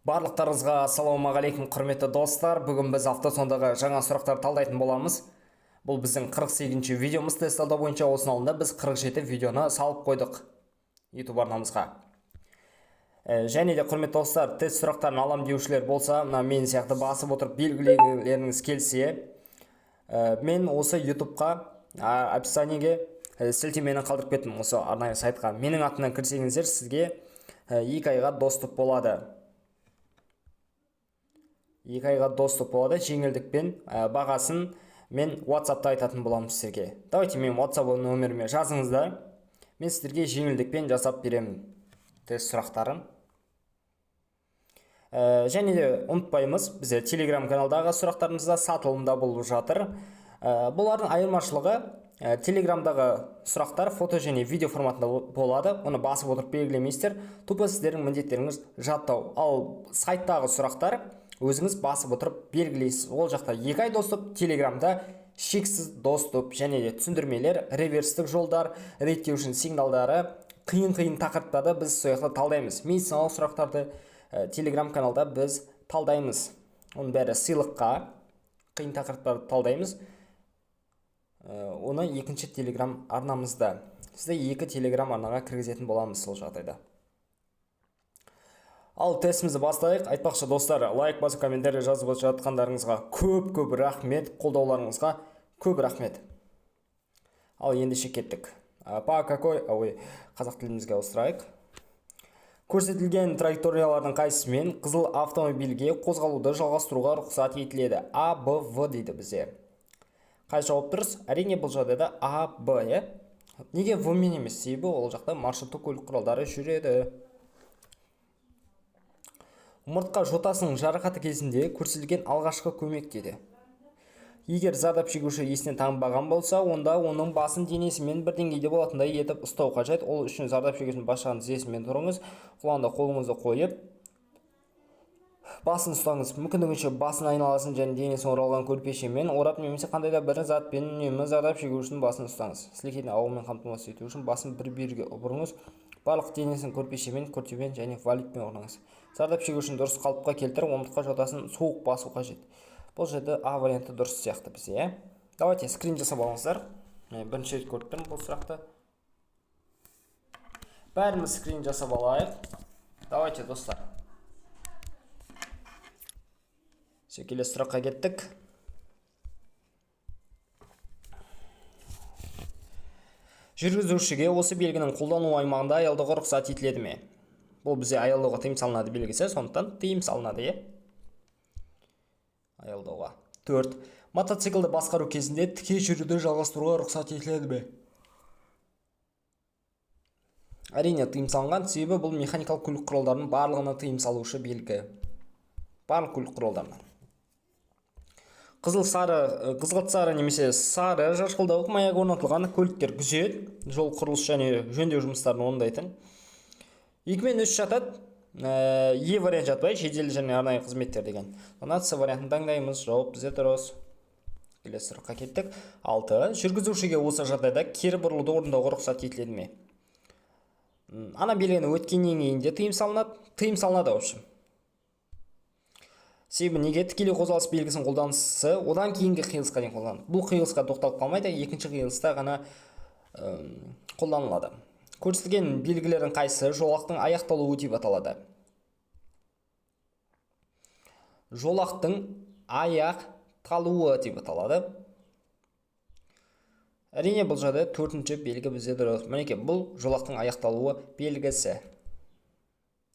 Барлықтарыңызға ассалаумағалейкум, құрметті достар. Бүгін біз автосондағы жаңа сұрақтар талдайтын боламыз. Бұл біздің 48-ші видеомыз тест талдау бойынша. Осының алдында біз 47 видеоны салып қойдық YouTube арнамызға. Және де, құрметті достар, тест сұрақтарын алам деушілер болса, мына мен сияқты басып отырып белгілегілеріңіз келсе, мен осы YouTubeқа описаниеге сілтемені қалдырып кеттім осы арнайы сайтқа. Менің атымнан кірсеңіздер, сізге 2 айға доступ болады. 2 айға доступ болады жеңілдікпен. Бағасын мен WhatsAppта айтатын боламын сіздерге. Давайте, мен WhatsApp нөміріме жазыңыздар, мен сіздерге жеңілдікпен жасап беремін тест сұрақтарын. Және де ұмытпаймыз, бізде Телеграм каналдағы сұрақтарымыз да сатылымда болып жатыр. Бұлардың айырмашылығы, Телеграмдағы сұрақтар фото және видео форматында болады, оны басып отырып белгілемейсіздер, тупо сіздердің міндеттеріңіз жаттау. Ал сайттағы сұрақтар өзіңіз басып отырып белгілейсіз. Ол жақта 2 ай доступ, Телеграмда шексіз доступ және де түсіндірмелер, реверстік жолдар, реттеу үшін сигналдары, қиын қиын тақырыптарды біз сол жақта талдаймыз. Медициналық сұрақтарды Телеграм каналда біз талдаймыз. Оның бәрі сыйлыққа. Қиын тақырыптарды талдаймыз. Оны екінші Телеграм арнамызда, сізді екі Телеграм арнаға кіргізетін боламыз сол жағдайда. Ал тестімізді бастайық. Айтпақшы, достар, лайк басып, комментарий жазып жатқандарыңызға көп көп рахмет, қолдауларыңызға көп рахмет. Ал ендеше кеттік. По какой, ой, қазақ тілімізге ауыстырайық. Көрсетілген траекториялардың қайсысымен қызыл автомобильге қозғалуды жалғастыруға рұқсат етіледі? А, Б, В дейді бізде. Қай жауап дұрыс? Әрине, бұл жағдайда А, Б, иә. Неге В мен емес? Себебі ол жақта маршруттық көлік құралдары жүреді. Омыртқа жотасының жарақаты кезінде көрсетілген алғашқы көмек дейді. Егер зардап шегуші есінен танбаған болса, онда оның басын денесімен бір деңгейде болатындай етіп ұстау қажет. Ол үшін зардап шегушінің бас жағын тізесімен тұрыңыз, құлағына қолыңызды қойып, басын ұстаңыз. Мүмкіндігінше басын айналасын және денесін оралған көрпешемен орап немесе қандай да бір затпен үнемі зардап шегушінің басын ұстаңыз. Сілекейдің ағуымен қамтамасыз ету үшін басын бір бүйірге бұрыңыз. Барлық денесін көрпешемен, күртемен және валикпен ораңыз. Зардап шегушіні дұрыс қалыпқа келтіріп, омыртқа жотасын суық басу қажет. Бұл жерде А варианты дұрыс сияқты бізде, иә. Давайте, скрин жасап алыңыздар. Мен бірінші рет көріп тұрмын бұл сұрақты. Бәріміз скрин жасап алайық. Давайте, достар. Все, келесі сұраққа кеттік. Жүргізушіге осы белгінің қолдану аймағында аялдауға рұқсат етіледі ме? Бұл бізде аялдауға тыйым салынады белгісі, сондықтан тыйым салынады, иә, аялдауға. Төрт. Мотоциклді басқару кезінде тіке жүруді жалғастыруға рұқсат етіледі ме? Әрине, тыйым салынған, себебі бұл механикалық көлік құралдарының барлығына тыйым салушы белгі, барлық көлік құралдарына. Қызыл, сары, қызғылт сары немесе сары жарқылдауық маяк орнатылған көліктер күзет, жол құрылыс және жөндеу жұмыстарын орындайтын. Екі мен үш жатады. Е вариант жатпайды, жедел және арнайы қызметтер деген. Онда С вариантын таңдаймыз, жауап бізде дұрыс. Келесі сұраққа кеттік. Алты. Жүргізушіге осы жағдайда кері бұрылуды орындауға рұқсат етіледі ме? Ана белгіні өткеннен кейін де тыйым салынады, тыйым салынады, в общем. Себебі неге? Тікелей қозғалыс белгісін қолданысы одан кейінгі қиылысқа дейін қолданылады. Бұл қиылысқа тоқталып қалмайды, екінші қиылыста ғана қолданылады. Көрсетілген белгілердің қайсысы жолақтың аяқталуы деп аталады? Жолақтың аяқталуы деп аталады. Әрине, бұл жағдайда төртінші белгі бізде дұрыс. Мінекей, бұл жолақтың аяқталуы белгісі,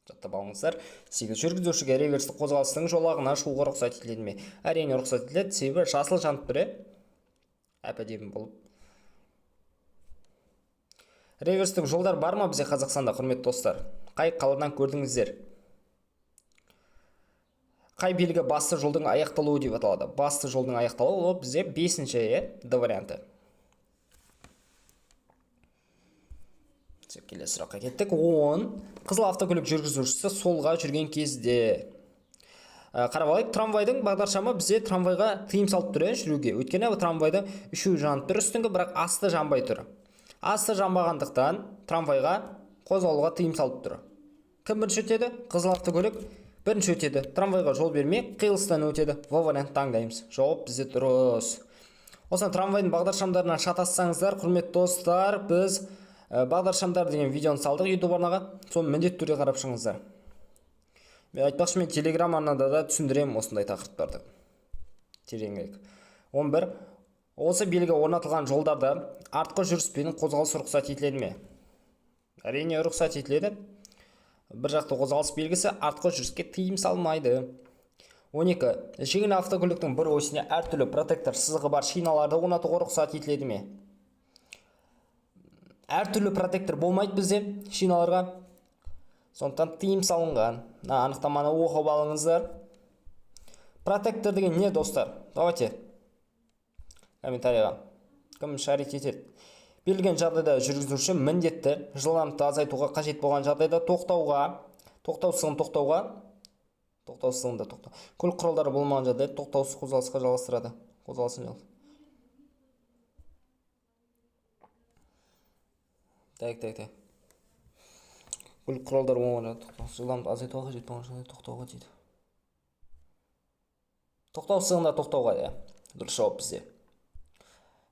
жаттап алыңыздар. Сегіз. Жүргізушіге реверстік қозғалыстың жолағына шығуға рұқсат етіледі ме? Әрине, рұқсат етіледі, себебі жасыл жанып тұр, иә, әп әдемі болып. Реверстік жолдар бар ма бізде Қазақстанда, құрметті достар? Қай қаладан көрдіңіздер? Қай белгі басты жолдың аяқталуы деп аталады? Басты жолдың аяқталуы, ол бізде бесінші, иә, Д варианты. Келесі сұраққа кеттік. 10. Қызыл автокөлік жүргізушісі солға жүрген кезде. Қарап алайық, трамвайдың бағдаршамы бізде трамвайға тыйым салып тұр, иә, жүруге. Өйткені трамвайда үшеуі жанып тұр үстіңгі, бірақ асты жанбай тұр. Асты жанбағандықтан трамвайға қозғалуға тыйым салып тұр. Кім бірінші өтеді? Қызыл автокөлік. Бірінші өтеді, трамвайға жол бермей қиылыстан өтеді. В вариант таңдаймыз. Жауап бізде дұрыс. Осыны трамвайдың бағдаршамдарынан шатассаңыздар, құрметті достар, біз бағдаршамдар деген видеоны салдық YouTube арнаға. Соны міндетті түрде қарап шығыңыздар. Мен айтпақшы, мен Telegram арнада да түсіндіремін осындай тақырыптарды тереңірек. 11. Осы белгі орнатылған жолдарда артқы жүріспен қозғалыс рұқсат етіледі ме? Әрине, рұқсат етіледі. Бір жақты қозғалыс белгісі артқы жүріске тыйым салмайды. 12. Жеңіл автокөліктің бір осіне әртүрлі протектор сызығы бар шиналарды орнатуға рұқсат етіледі ме? Әртүрлі протектор болмайды бізде шиналарға. Сондықтан тыйым салынған. Мына анықтаманы оқып алыңыздар. Протектор деген не, достар? Давайте комментарийға. Кім шарит етеді? Берілген жағдайда жүргізуші міндетті жылдамдықты азайтуға қажет болған жағдайда тоқтауға, тоқтау сызығын тоқтауға, тоқтау сызығында тоқтау. Көлік құралдары болмаған жағдайда тоқтаусыз қозғалысқа жалғастырады. Қозғалысын жалғастырады. Так, так, так. Көлік құралдары болмаған жағдайда тоқтаусыз жылдамдықты азайтуға қажет болған жағдайда тоқтауға дейді. Тоқтау сызығында тоқтауға, иә. Дұрыс жауап бізде.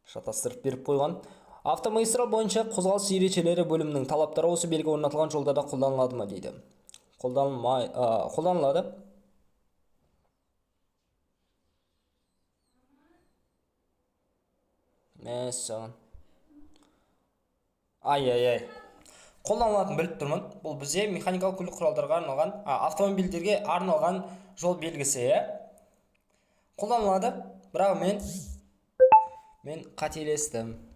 Шатастырып беріп қойған. Автомагистраль бойынша қозғалыс ережелері бөлімінің талаптары осы белгі орнатылған жолдарда қолданылады ма дейді. Қолданылады. Мәссаған. Ай-ай-ай. Қолданылатынын біліп тұрмын. Бұл бізде механикалық көлік құралдарға арналған, автомобильдерге арналған жол белгісі, иә. Қолданылады, бірақ мен қателестім.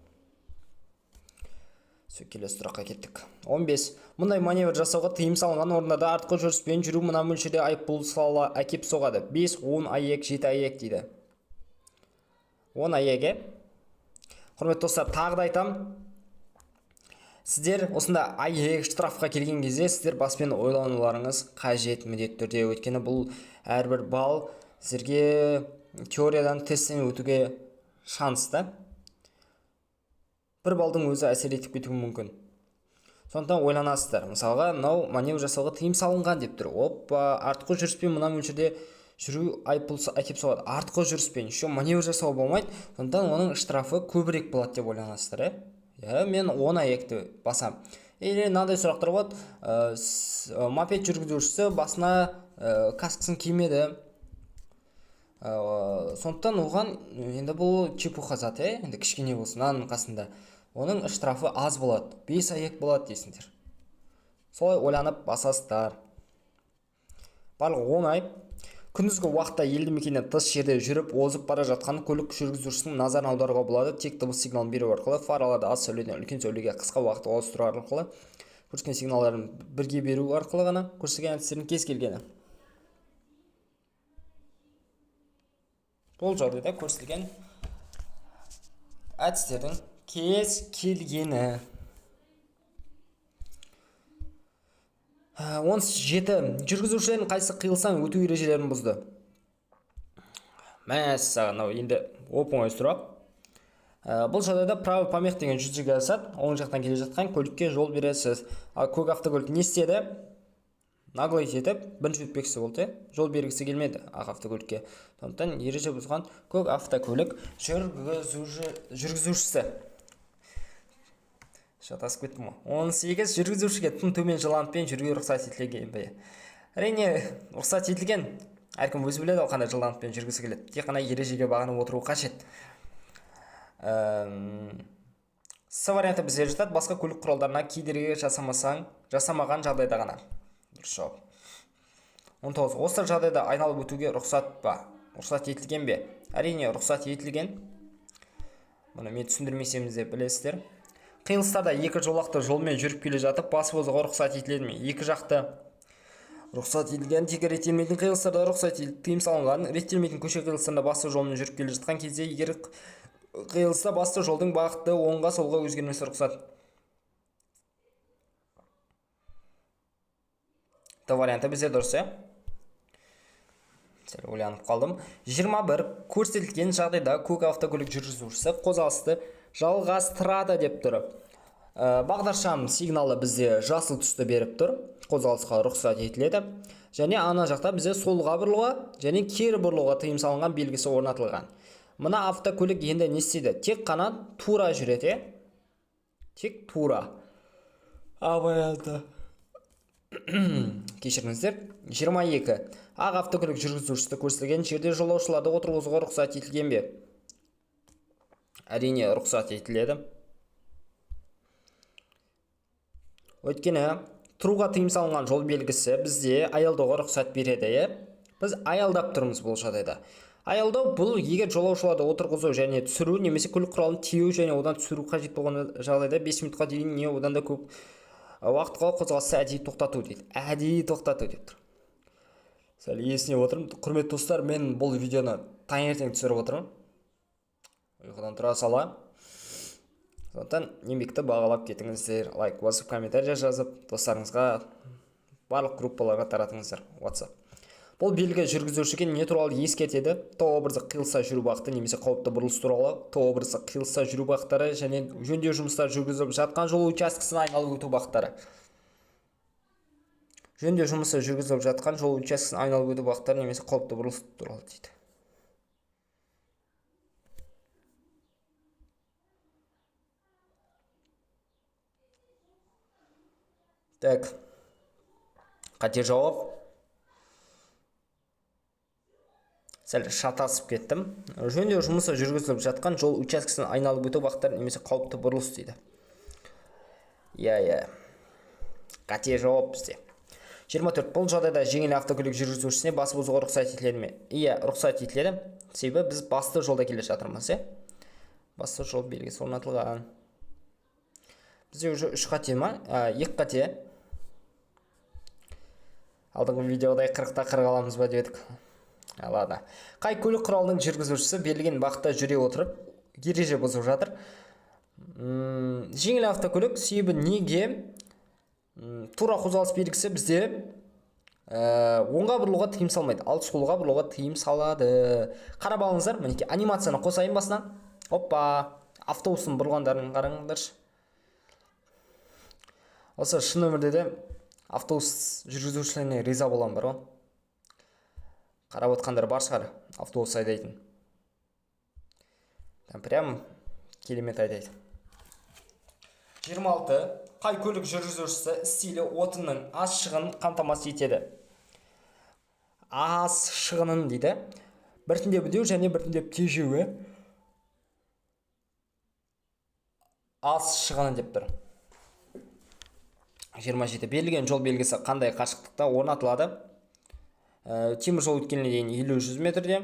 Келесі сұраққа кеттік. 15. Мұндай маневр жасауға тыйым салынған орындарда артқы жүріспен жүру мына мөлшерде айыппұл сала әкеп соғады. 5, 10 АЕК, 7 АЕК дейді. 10 АЕК, е? Құрметті достар, тағы да айтам. Сіздер осында АЕК штрафқа келген кезде сіздер баспен ойлануларыңыз қажет міндетті түрде. Өйткені бұл әрбір балл сіздерге теориядан тесттен өтуге шанс та. Бір балдың өзі әсер етіп кетуі мүмкін. Сондықтан ойланасыздар. Мысалға, мынау маневр жасауға тыйым салынған деп тұр. Оппа, артқы жүріспен мына мөлшерде жүру айыппұл әкеп соғады. Артқы жүріспен еще маневр жасауға болмайды. Сондықтан оның штрафы көбірек болады деп ойланасыздар, ә? Иә, мен 10 АЕК-ті басам. Или мынандай сұрақтар болады. Мопед жүргізушісі басына каскасын кимеді. Сондықтан оған енді бұл чепуха зат, ә? Енді кішкене болсын, мынаның қасында. Оның штрафы аз болады, 5 АЕК болады дейсіңдер. Солай ойланып басасыздар. Барлығы оңай. Күндізгі уақытта елді мекеннен тыс жерде жүріп, озып бара жатқан көлік жүргізушісінің назарын аударуға болады. Тек дыбыс сигналын беру арқылы, фараларды аз сәуледен үлкен сәулеге қысқа уақыт ауыстыру арқылы, көрсеткен сигналдарын бірге беру арқылы ғана көрсеткен әдістердің кез келгені. Бұл жағдайда көрсетілген әдістердің кез келгені. 17. Жүргізушілердің қайсысы қиылыстан өту ережелерін бұзды? Мәссаған, мынау енді оп-оңай сұрақ. Бұл жағдайда правый помех деген жүзеге асады. Оң жақтан келе жатқан көлікке жол бересіз. Ал көк автокөлік не істеді? Наглый етіп, бірінші өтпекші болды, е? Жол бергісі келмеді ақ автокөлікке. Сондықтан ереже бұзған көк автокөлік жүргізушісі. Шатасып кеттім ғой. 18. Жүргізушіге тым төмен жылдамдықпен жүруге рұқсат етілген бе? Әрине, рұқсат етілген. Әркім өзі біледі ғой қандай жылдамдықпен жүргісі келеді. Тек қана ережеге бағынып отыру қажет. С варианты бізде жатады. Басқа көлік құралдарына кедергі жасамаған жағдайда ғана. Дұрыс жауап. 19. Осы жағдайда айналып өтуге рұқсат па? Рұқсат етілген бе? Әрине, рұқсат етілген. Мұны мен түсіндірмесем де білесіздер. Қиылыстарда екі жолақты жолмен жүріп келе жатып басып озуға рұқсат етіледі ме? Екі жақты рұқсат етілген, тек реттелмейтін қиылыстарда рұқсат етіліп, тыйым салынған, реттелмейтін көше қиылыстарында басты жолмен жүріп келе жатқан кезде егер қиылыста басты жолдың бағыты оңға солға өзгермесе рұқсат. Т варианты бізде дұрыс, иә? Сәл ойланып қалдым. 21. Көрсетілген жағдайда көк автокөлік жүргізушісі қозғалысты жалғастырады деп тұр. Бағдаршам сигналы бізде жасыл түсті беріп тұр, қозғалысқа рұқсат етіледі. Және ана жақта бізде солға бұрылуға және кері бұрылуға тыйым салынған белгісі орнатылған. Мына автокөлік енді не істейді? Тек қана тура жүреді, тек тура. Абаянды. Кешіріңіздер. 22. Ақ автокөлік жүргізушісі көрсетілген жерде жолаушыларды отырғызуға рұқсат етілген бе? Әрине, рұқсат етіледі. Өйткені тұруға тыйым салынған жол белгісі бізде аялдауға рұқсат береді, е? Біз аялдап тұрмыз бұл жағдайда. Аялдау бұл егер жолаушыларды отырғызу және түсіру немесе көлік құралын тиеу және одан түсіру қажет болған жағдайда 5 минутқа дейін не одан да көп уақытқа қозғалысты әдейі тоқтату дейді. Әдейі тоқтату деп тұр. Сәл есіне отырмын. Құрметті достар, мен бұл видеоны таңертең түсіріп отырмын. Ұйқыдан тұра сала. Сондықтан еңбекті бағалап кетіңіздер, лайк басып, комментарий жазып, достарыңызға, барлық группаларға таратыңыздар WhatsApp. Бұл белгі жүргізушіге не туралы ескертеді? Т образы қиылыса жүру бағыты немесе қауіпті бұрылыс туралы, Т образы қиылыса жүру бағыттары және жөндеу жұмыстары жүргізіліп жатқан жол учаскесін айналып өту бағыттары. Жөндеу жұмысы жүргізіліп жатқан жол учаскесін айналып өту бағыттары немесе қауіпті бұрылыс туралы дейді. Так, қате жауап. Сәл шатасып кеттім. Жөндеу жұмысы жүргізіліп жатқан жол учаскесін айналып өту бағыттары немесе қауіпті бұрылыс дейді. Иә. Қате жауап бізде. 24. Бұл жағдайда жеңіл автокөлік жүргізушісіне басып озуға рұқсат етіледі ме? Иә, рұқсат етіледі. Себебі біз басты жолда келе жатырмыз, иә? Басты жол белгісі орнатылған. Бізде уже 3 қате ма? 2 қате. Алдыңғы видеодай 40-та 40 аламыз ба деп едік. Ладно. Қай көлік құралының жүргізушісі берілген бағытта жүре отырып ереже бұзып жатыр? Жеңіл автокөлік, себебі неге? Тура қозғалыс белгісі бізде оңға бұрылуға тыйым салмайды, ал солға бұрылуға тыйым салады. Қарап алыңыздар, мінекей анимацияны қосайын басынан. Оппа, автобустың бұрылғандарын қараңдаршы. Осы шын өмірде де автобус жүргізушілеріне риза боламын бар ғой. Қарап отқандар бар шығар, автобус айдайтын. Там прям керемет айдайды. 26. Қай көлік жүргізушісі стилі отынның аз шығынын қамтамасыз етеді? Аз шығынын дейді. Біртіндеп үдеу және біртіндеп тежеуі. Аз шығыны деп тұр. 27. Берілген жол белгісі қандай қашықтықта орнатылады? Темір жол өткеліне дейін 50-100 метрде,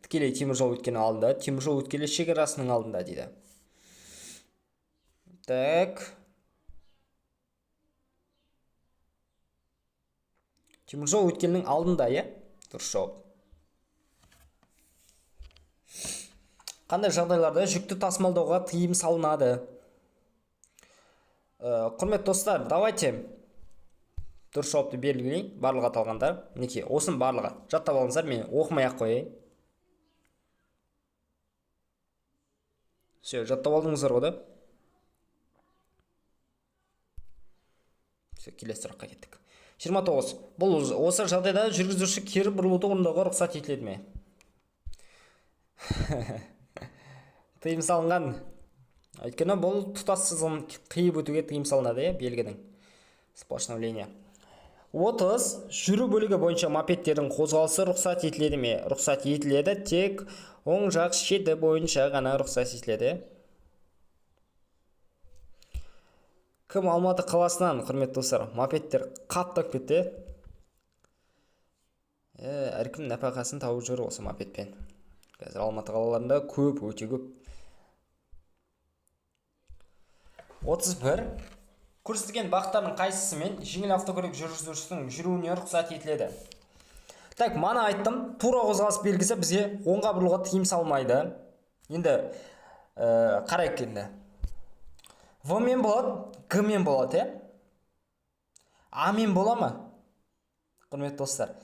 тікелей темір жол өткелінің алдында, темір жол өткелі шекарасының алдында дейді. Так. Темір жол өткелінің алдында, иә? Дұрыс жауап. Қандай жағдайларда жүкті тасымалдауға тыйым салынады? Құрметті достар, давайте дұрыс жауапты белгілейін. Барлығы аталғандар. Мінекей, осының барлығы. Жаттап алыңыздар, мен оқымай ақ қояйын. Все, жаттап алдыңыздар ғой да? Все, келесі сұраққа кеттік. 29. Бұл осы жағдайда жүргізуші кері бұрылуды орындауға рұқсат етіледі ме? Тыйым салынған. Өйткені бұл тұтас сызығын қиып өтуге тыйым салынады, иә, белгінің. Сплошная линия. 30. Жүру бөлігі бойынша мопедтердің қозғалысы рұқсат етіледі ме? Рұқсат етіледі, тек оң жақ шеті бойынша ғана рұқсат етіледі. Кім Алматы қаласынан, құрметті достар, мопедтер қаптап кетті. Әркім нәпақасын тауып жүр осы мопедпен. Қазір Алматы қалаларында көп, өте көп. 31. Көрсетілген бағыттардың қайсысымен жеңіл автокөлік жүргізушісінің жүруіне рұқсат етіледі? Так, мана айттым, тура қозғалыс белгісі бізге оңға бұрылуға тыйым салмайды. Енді қарайық енді. В мен болады, Г мен болады, е? А мен бола ма? Құрметті достар,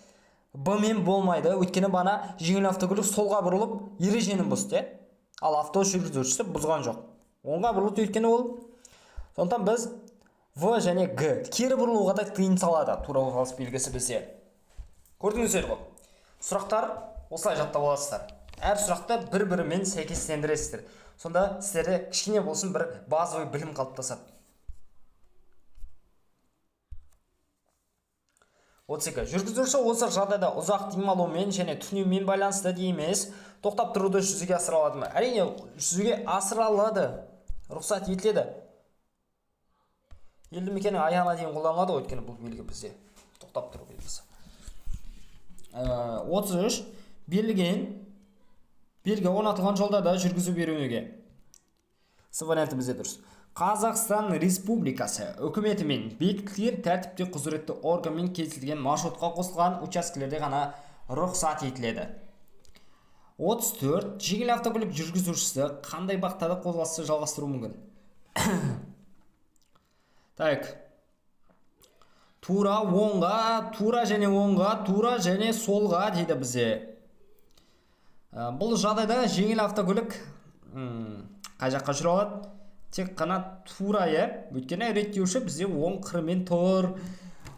Б мен болмайды, өйткені бана жеңіл автокөлік солға бұрылып ережені бұзды, е? Ал автобус жүргізушісі бұзған жоқ. Оңға бұрылды, өйткені ол. Сондықтан біз В және Г кері бұрылуға да тыйым салады тура қозғалыс белгісі бізде. Көрдіңіздер ғой. Сұрақтар осылай жаттап аласыздар. Әр сұрақты бір-бірімен сәйкестендіресіздер. Сонда сіздерде кішкене болсын бір базовый білім қалыптасады. 32. Жүргізуші осы жағдайда ұзақ демалумен және түнеумен байланысты емес, тоқтап тұруды жүзеге асыра алады ма? Әрине, жүзеге асыра алады. Рұқсат етіледі. Елді мекеннің аяғына дейін қолданылады ғой, өйткені бұл белгі бізде тоқтап тұру белгісі. 33. Берілген белгі орнатылған жолдарда жүргізу беруге. С варианты бізде дұрыс. Қазақстан Республикасы үкіметімен бекітілген тәртіпте құзыретті органмен келісілген маршрутқа қосылған учаскелерде ғана рұқсат етіледі. 34. Жеңіл автокөлік жүргізушісі қандай бағыттарда қозғалысты жалғастыруы мүмкін? Так. Тура оңға, тура және оңға, тура және солға дейді бізде. Бұл жағдайда жеңіл автокөлік қай жаққа жүре алады? Тек қана тура, иә? Өйткені реттеуші бізде оң қырымен тұр.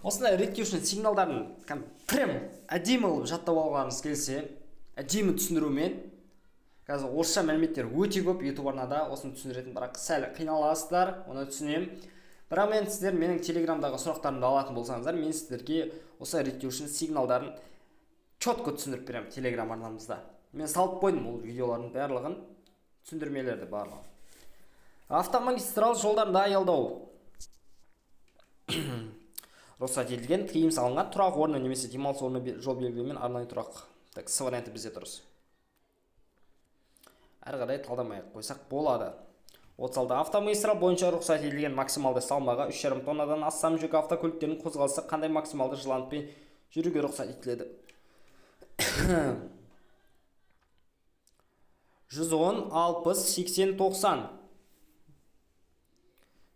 Осындай реттеушінің сигналдарын прям әдемі қылып жаттап алғаныңыз келсе, әдемі түсіндірумен, қазір орысша мәліметтер өте көп YouTube арнада осыны түсіндіретін, бірақ сәл қиналасыздар, оны түсінемін. Бірақ мен сіздер менің Телеграмдағы сұрақтарымды алатын болсаңыздар, мен сіздерге осы реттеушінің сигналдарын четко түсіндіріп беремін Телеграм арнамызда. Мен салып қойдым ол видеолардың барлығын, түсіндірмелерді барлығын. Автомагистраль жолдарында аялдау рұқсат етілген, тыйым салынған тұрақ орны немесе демалыс орны жол белгілерімен арнайы тұрақ. Так, С варианты бізде дұрыс. Әрі қарай талдамай қойсақ болады. 36. Автомагистраль бойынша рұқсат етілген максималды салмағы 3,5 тоннадан астам жүк автокөліктерінің қозғалысы қандай максималды жылдамдықпен жүруге рұқсат етіледі? 110, 60, 80, 90.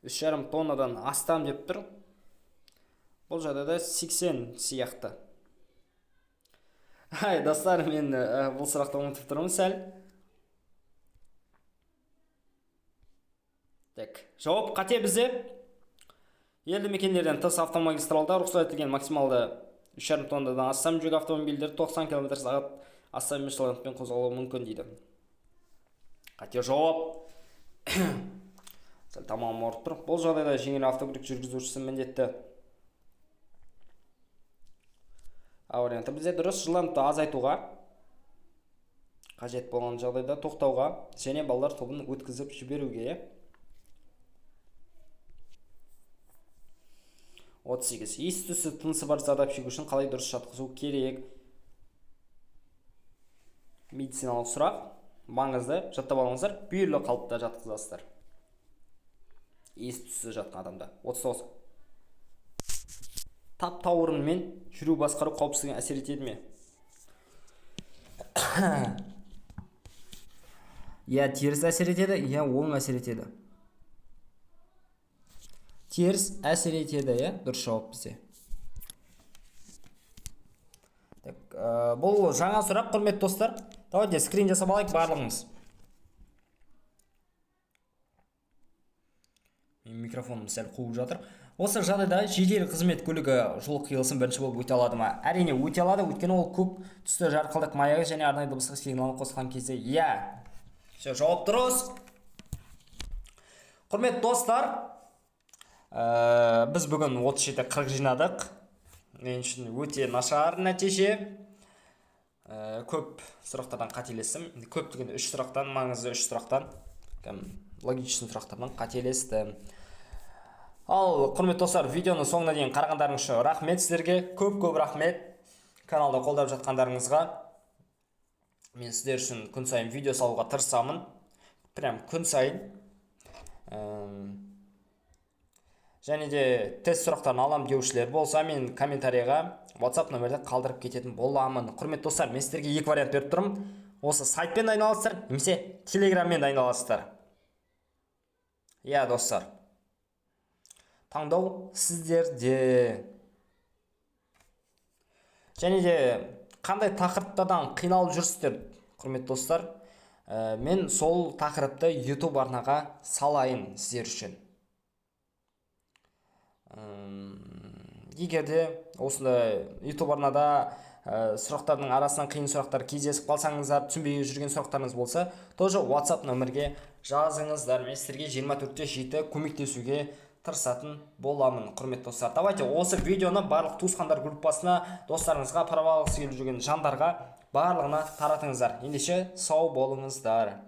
3,5 тоннадан астам деп тұр. Бұл жағдайда 80 сияқты. Ай, достар, мен бұл сұрақты ұмытып тұрмын сәл. Так, жауап қате бізде. Елді мекендерден тыс автомагистралда рұқсат етілген максималды 3,5 тоннадан астам жүк автомобильдері 90 км сағат астам жылдамдықпен қозғалуы мүмкін дейді. Қате жауап. Сәл тамағым ауырып тұр. Бұл жағдайда жеңіл автокөлік жүргізушісі міндетті. А варианты бізде дұрыс. Жылдамдықты азайтуға, қажет болған жағдайда тоқтауға және балалар тобын өткізіп жіберуге. 38. Ес-түссіз тынысы бар зардап шегушіні қалай дұрыс жатқызу керек? Медициналық сұрақ. Маңызды. Жаттап алыңыздар. Бүйірлі қалыпта жатқызасыздар. Ес-түссіз жатқан адамда. 39. Тап-тауырынмен жүру басқару қауіпсіздігіне әсер етеді ме? Я теріс әсер етеді, я оң әсер етеді. Теріс әсер етеді, иә? Дұрыс жауап бізде. Так, бұл жаңа сұрақ, құрметті достар. Давайте скрин жасап алайық барлығымыз. Менің микрофоным сәл қуып жатыр. Осы жағдайда жедел қызмет көлігі жол қиылысын бірінші болып өте алады ма? Әрине өте алады, өйткені ол көк түсті жарқылдық маяғы және арнайы дыбыстық сигналын қосқан кезде. Иә. Все, жауап дұрыс. Құрметті достар, біз бүгін 37-40 жинадық. Мен үшін өте нашар нәтиже. Көп сұрақтардан қателестім. Көп дегенде 3 сұрақтан, маңызды 3 сұрақтан, логичный сұрақтардан қателестім. Ал, құрметті достар, видеоның соңына дейін қарағандарыңыз үшін рахмет сіздерге. Көп-көп рахмет каналды қолдап жатқандарыңызға. Мен сіздер үшін күн сайын видео салуға тырысамын. Прям күн сайын. Және де тест сұрақтарын алам деушілер болса, мен комментарийға WhatsApp нөмірді қалдырып кететін боламын. Құрметті достар, мен сіздерге екі вариант беріп тұрмын. Осы сайтпен дайындаласыздар, немесе Телеграммен дайындаласыздар. Иә, достар. Таңдау сіздерде. Және де қандай тақырыптардан қиналып жүрсіздер, құрметті достар, мен сол тақырыпты YouTube арнаға салайын сіздер үшін. Егер де осындай YouTube арнада сұрақтардың арасынан қиын сұрақтар кездесіп қалсаңыздар, түсінбей жүрген сұрақтарыңыз болса, тоже WhatsApp нөмірге жазыңыздар. Мен сіздерге 24/7 көмектесуге тырысатын боламын. Құрметті достар, давайте осы видеоны барлық туысқандар группасына, достарыңызға, права алғысы келіп жүрген жандарға, барлығына таратыңыздар. Ендеше, сау болыңыздар.